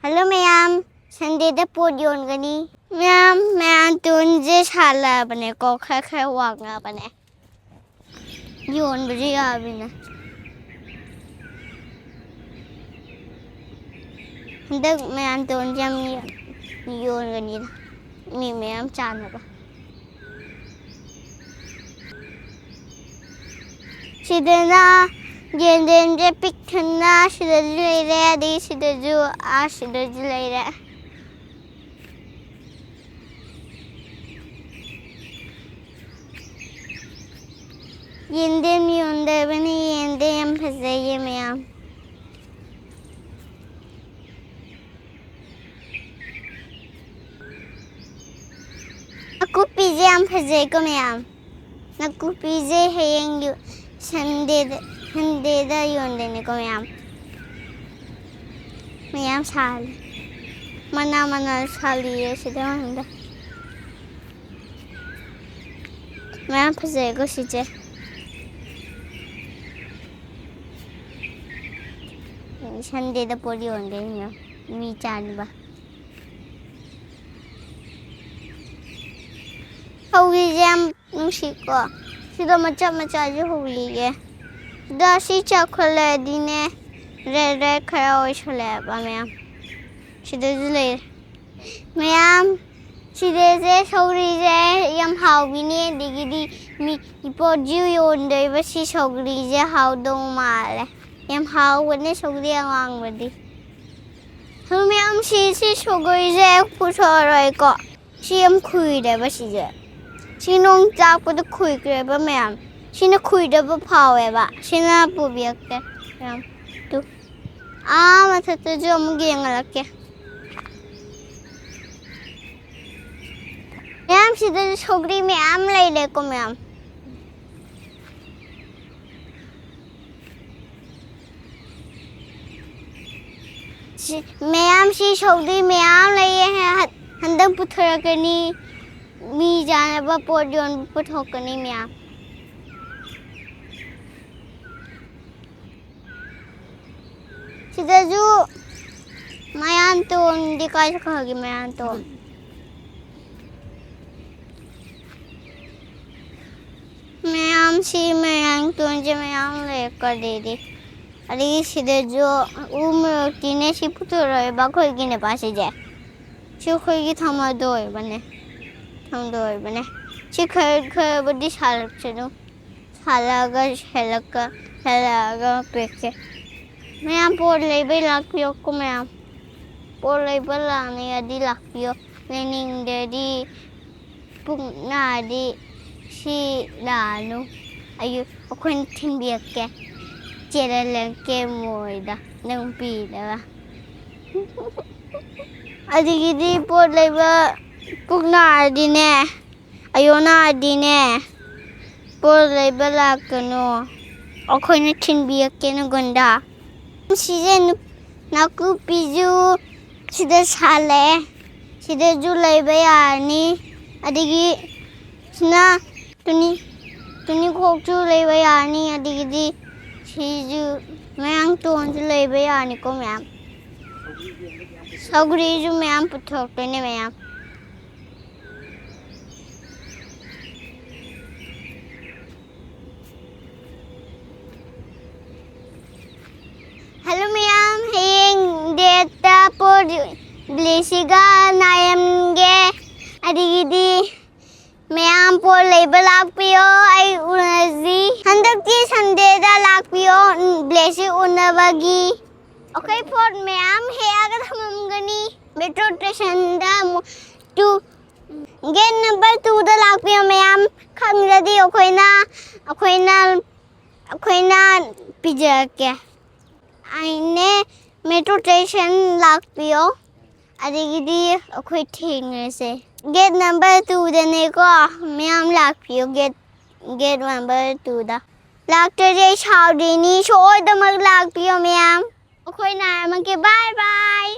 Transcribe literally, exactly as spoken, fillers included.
Hello ꯃꯌꯥꯝ, ꯁꯟꯗꯦꯗ ꯄꯣꯠ ꯌꯣꯟꯒꯅꯤ꯫ ꯃꯌꯥꯝ, ꯃꯌꯥꯝ ꯇꯨꯟꯁꯦ ꯁꯥꯠꯂꯕꯅꯦꯀꯣ, ꯈꯔ ꯈꯔ ꯋꯥꯡꯉꯕꯅꯦ꯫ ꯌꯣꯟꯕꯁꯨ ꯌꯥꯕꯅꯦ꯫ ꯍꯟꯗꯛ ꯃꯌꯥꯝ ꯇꯨꯟꯁꯦ ꯌꯥꯝ ꯌꯣꯟꯒꯅꯤꯗ, ꯃꯤ ꯃꯌꯥꯝ ꯆꯥꯅꯕ꯫ ꯁꯤꯗꯅ ꯌꯦꯟꯗꯦꯝꯁꯦ ꯄꯤꯛ ꯊꯟꯅ ꯁꯤꯗꯁꯨ ꯂꯩꯔꯦ, ꯑꯗꯩ ꯁꯤꯗꯁꯨ, ꯑꯥ, ꯁꯤꯗꯁꯨ ꯂꯩꯔꯦ꯫ ꯌꯦꯟꯗꯦꯝ ꯌꯣꯟꯗꯕꯅꯤ, ꯌꯦꯟꯗꯦꯝ ꯌꯥꯝ ꯐꯖꯩꯌꯦ ꯃꯌꯥꯝ꯫ ꯅꯥꯀꯨꯞꯄꯤꯁꯦ ꯌꯥꯝ ꯐꯖꯩꯀꯣ ꯃꯌꯥꯝ꯫ ꯅꯥꯀꯨꯞꯄꯤꯁꯦ ꯍꯌꯦꯡ ꯌꯣ-, ꯁꯟꯗꯦꯗ, ꯁꯟꯗꯦꯗ ꯌꯣꯟꯗꯣꯏꯅꯦꯀꯣ ꯃꯌꯥꯝ꯫ ꯃꯌꯥꯝ ꯁꯥꯠꯂꯤ꯫ ꯃꯅꯥ ꯃꯅꯥ ꯁꯥꯠꯂꯤꯌꯦ ꯁꯤꯗ ꯃꯌꯥꯝꯗ꯫ ꯃꯌꯥꯝ ꯐꯖꯩꯀꯣ ꯁꯤꯁꯦ꯫ ꯁꯟꯗꯦꯗ ꯄꯣꯠ ꯌꯣꯟꯗꯣꯏꯅꯦ ꯃꯤ ꯆꯥꯅꯕ꯫ ꯁꯧꯒ꯭ꯔꯤꯁꯦ ꯌꯥꯝ ꯅꯨꯡꯁꯤꯀꯣ꯫ ꯁꯤꯗ ꯃꯆꯥ ꯃꯆꯥꯁꯨ ꯍꯧꯔꯤꯌꯦ꯫ ꯁꯤꯗ ꯁꯤ ꯆꯥꯎꯈꯠꯂꯛꯑꯗꯤꯅꯦ, ꯔꯦꯠ ꯔꯦꯠ ꯈꯔ ꯑꯣꯏꯁꯜꯂꯛꯑꯦꯕ ꯃꯌꯥꯝ꯫ ꯁꯤꯗꯁꯨ ꯂꯩꯔꯦ꯫ ꯃꯌꯥꯝ, ꯁꯤꯗꯁꯦ ꯁꯧꯒ꯭ꯔꯤꯁꯦ ꯌꯥꯝ ꯍꯥꯎꯕꯤꯅꯦ꯫ ꯑꯗꯒꯤꯗꯤ ꯃꯤ ꯄꯣꯠꯁꯨ ꯌꯣꯟꯗꯣꯏꯕ꯫ ꯁꯤ ꯁꯧꯒ꯭ꯔꯤꯁꯦ ꯍꯥꯎꯗꯧ ꯃꯥꯜꯂꯦ꯫ ꯌꯥꯝ ꯍꯥꯎꯕꯅꯦ ꯁꯧꯒ꯭ꯔꯤ ꯑꯉꯥꯡꯕꯗꯤ꯫ ꯁꯨꯝ ꯃꯌꯥꯝ ꯁꯤ, ꯁꯤ ꯁꯧꯒ꯭ꯔꯤꯁꯦ ꯄꯨꯊꯣꯛꯑꯔꯣꯏꯀꯣ꯫ ꯁꯤ ꯌꯥꯝ ꯈꯨꯏꯔꯦꯕ ꯁꯤꯁꯦ꯫ ꯁꯤ ꯅꯣꯡ ꯆꯥꯛꯄꯗ ꯈꯨꯏꯈ꯭ꯔꯦꯕ ꯃꯌꯥꯝ꯫ ꯁꯤꯅ ꯈꯨꯏꯗꯕ ꯐꯥꯎꯋꯦꯕ꯫ ꯁꯤꯅ ꯄꯨꯕꯤꯔꯛꯀꯦ ꯃꯌꯥꯝ꯫ ꯇꯨ꯫ ꯑꯥ ꯃꯊꯛꯇꯁꯨ ꯑꯃꯨꯛ ꯌꯦꯡꯍꯜꯂꯛꯀꯦ꯫ ꯃꯌꯥꯝ ꯁꯤꯗꯁꯨ ꯁꯧꯒ꯭ꯔꯤ ꯃꯌꯥꯝ ꯂꯩꯔꯦꯀꯣ ꯃꯌꯥꯝ꯫ ꯁꯤ, ꯃꯌꯥꯝ ꯁꯤ ꯁꯧꯒ꯭ꯔꯤ ꯃꯌꯥꯝ ꯂꯩꯌꯦ꯫ ꯍ-, ꯍꯟꯗꯛ ꯄꯨꯊꯣꯔꯛꯀꯅꯤ꯫ ꯃꯤ ꯆꯥꯅꯕ ꯄꯣꯠ ꯌꯣꯟꯕ ꯄꯨꯊꯣꯛꯀꯅꯤ ꯃꯌꯥꯝ꯫ ꯁꯤꯗꯁꯨ ꯃꯌꯥꯝ ꯇꯣꯟꯗꯤ ꯀꯥꯏ ꯆꯠꯈ꯭ꯔꯒꯦ, ꯃꯌꯥꯝ ꯇꯣꯟ? ꯃꯌꯥꯝ, ꯁꯤ ꯃꯌꯥꯝ ꯇꯣꯟꯁꯦ ꯃꯌꯥꯝ ꯂꯩꯔꯦ ꯀꯔꯤꯗꯤ꯫ ꯑꯗꯒꯤ ꯁꯤꯗꯁꯨ ꯎ ꯃꯣꯔꯣꯛꯇꯤꯅꯦ, ꯁꯤ ꯄꯨꯊꯣꯔꯛꯑꯦꯕ ꯑꯩꯈꯣꯏꯒꯤ ꯅꯦꯄꯥꯁꯤꯁꯦ꯫ ꯁꯤ ꯑꯩꯈꯣꯏꯒꯤ ꯊꯝꯃꯗꯣꯏꯕꯅꯦ, ꯊꯝꯗꯣꯏꯕꯅꯦ꯫ ꯁꯤ ꯈꯔ ꯈꯔꯕꯨꯗꯤ ꯁꯥꯠꯂꯛꯁꯅꯨ, ꯁꯥꯠꯂꯛꯑꯒ ꯍꯦꯜꯂꯛꯀ ꯍꯦꯜꯂꯛꯑꯒ ꯄꯦꯛꯀꯦ꯫ ꯃꯌꯥꯝ ꯄꯣꯠ ꯂꯩꯕꯩ ꯂꯥꯛꯄꯤꯌꯣꯀꯣ ꯃꯌꯥꯝ꯫ ꯄꯣꯠ ꯂꯩꯕ ꯂꯥꯛꯅꯤꯡꯉꯗꯤ ꯂꯥꯛꯄꯤꯌꯣ꯫ ꯂꯩꯅꯤꯡꯗ꯭ꯔꯗꯤ ꯄꯨꯛ ꯅꯥꯔꯗꯤ ꯁꯤ ꯂꯥꯛꯑꯅꯨ꯫ ꯑꯌꯨꯛ ꯑꯩꯈꯣꯏꯅ ꯊꯤꯟꯕꯤꯔꯛꯀꯦ꯫ ꯆꯦꯔꯦꯜꯂꯛꯀꯦ ꯃꯣꯏꯗ ꯅꯪ ꯄꯤꯅꯕ꯫ ꯑꯗꯒꯤꯗꯤ ꯄꯣꯠ ꯂꯩꯕ ꯄꯨꯛ ꯅꯥꯔꯗꯤꯅꯦ, ꯑꯌꯣ ꯅꯥꯔꯗꯤꯅꯦ, ꯄꯣꯠ ꯂꯩꯕ ꯂꯥꯛꯀꯅꯨ꯫ ꯑꯩꯈꯣꯏꯅ ꯊꯤꯟꯕꯤꯔꯛꯀꯦ ꯅꯪꯉꯣꯟꯗ꯫ ꯁꯤꯁꯦ ꯅꯨ-, ꯅꯥꯀꯨꯞꯄꯤꯁꯨ ꯁꯤꯗ ꯁꯥꯠꯂꯦ꯫ ꯁꯤꯗꯁꯨ ꯂꯩꯕ ꯌꯥꯔꯅꯤ꯫ ꯑꯗꯒꯤ ꯁꯤꯅ ꯇꯨꯅꯤ-, ꯇꯨꯅꯤꯈꯣꯛꯁꯨ ꯂꯩꯕ ꯌꯥꯔꯅꯤ꯫ ꯑꯗꯒꯤꯗꯤ ꯁꯤꯁꯨ ꯃꯌꯥꯡꯇꯣꯟꯁꯨ ꯂꯩꯕ ꯌꯥꯔꯅꯤꯀꯣ ꯃꯌꯥꯝ꯫ ꯁꯧꯒ꯭ꯔꯤꯁꯨ ꯃꯌꯥꯝ ꯄꯨꯊꯣꯛꯇꯣꯏꯅꯦ ꯃꯌꯥꯝ꯫ ꯍꯜꯂꯣ ꯃꯌꯥꯝ, ꯍꯌꯦꯡ ꯗꯦꯠꯇ ꯄꯣꯠ ꯕ꯭ꯂꯦꯁꯤꯒ ꯅꯥꯏꯔꯝꯒꯦ꯫ ꯑꯗꯒꯤꯗꯤ ꯃꯌꯥꯝ ꯄꯣꯠ ꯂꯩꯕ ꯂꯥꯛꯄꯤꯌꯣ, ꯑꯩ ꯎꯅꯁꯤ꯫ ꯍꯟꯗꯛꯇꯤ ꯁꯟꯗꯦꯗ ꯂꯥꯛꯄꯤꯌꯣ, ꯕ꯭ꯂꯦꯁꯤ ꯎꯅꯕꯒꯤ꯫ ꯑꯩꯈꯣꯏ ꯄꯣꯠ ꯃꯌꯥꯝ ꯍꯦꯛꯑꯒ ꯊꯝꯃꯝꯒꯅꯤ꯫ ꯃꯦꯇ꯭ꯔꯣ ꯁ꯭ꯇꯦꯁꯟꯗ ꯑꯃꯨꯛ ꯇꯨ, ꯒꯦꯠ ꯅꯝꯕꯔ ꯇꯨꯗ ꯂꯥꯛꯄꯤꯌꯣ ꯃꯌꯥꯝ꯫ ꯈꯪꯗ꯭ꯔꯗꯤ ꯑꯩꯈꯣꯏꯅ, ꯑꯩꯈꯣꯏꯅ, ꯑꯩꯈꯣꯏꯅ ꯄꯤꯖꯔꯛꯀꯦ꯫ ꯑꯩꯅꯦ, ꯃꯦꯇ꯭ꯔꯣ ꯁ꯭ꯇꯦꯁꯟ ꯂꯥꯛꯄꯤꯌꯣ꯫ ꯑꯗꯒꯤꯗꯤ ꯑꯩꯈꯣꯏ ꯊꯦꯡꯅꯔꯁꯦ꯫ ꯒꯦꯠ ꯅꯝꯕꯔ ꯇꯨꯗꯅꯦꯀꯣ, ꯃꯌꯥꯝ ꯂꯥꯛꯄꯤꯌꯣ ꯒꯦꯠ, ꯒꯦꯠ ꯅꯝꯕꯔ ꯇꯨꯗ꯫ ꯂꯥꯛꯇ꯭ꯔꯗꯤ ꯑꯩ ꯁꯥꯎꯗꯣꯏꯅꯤ, ꯁꯣꯏꯗꯃꯛ ꯂꯥꯛꯄꯤꯌꯣ ꯃꯌꯥꯝ꯫ ꯑꯩꯈꯣꯏ ꯅꯥꯔꯝꯃꯒꯦ, bye bye꯫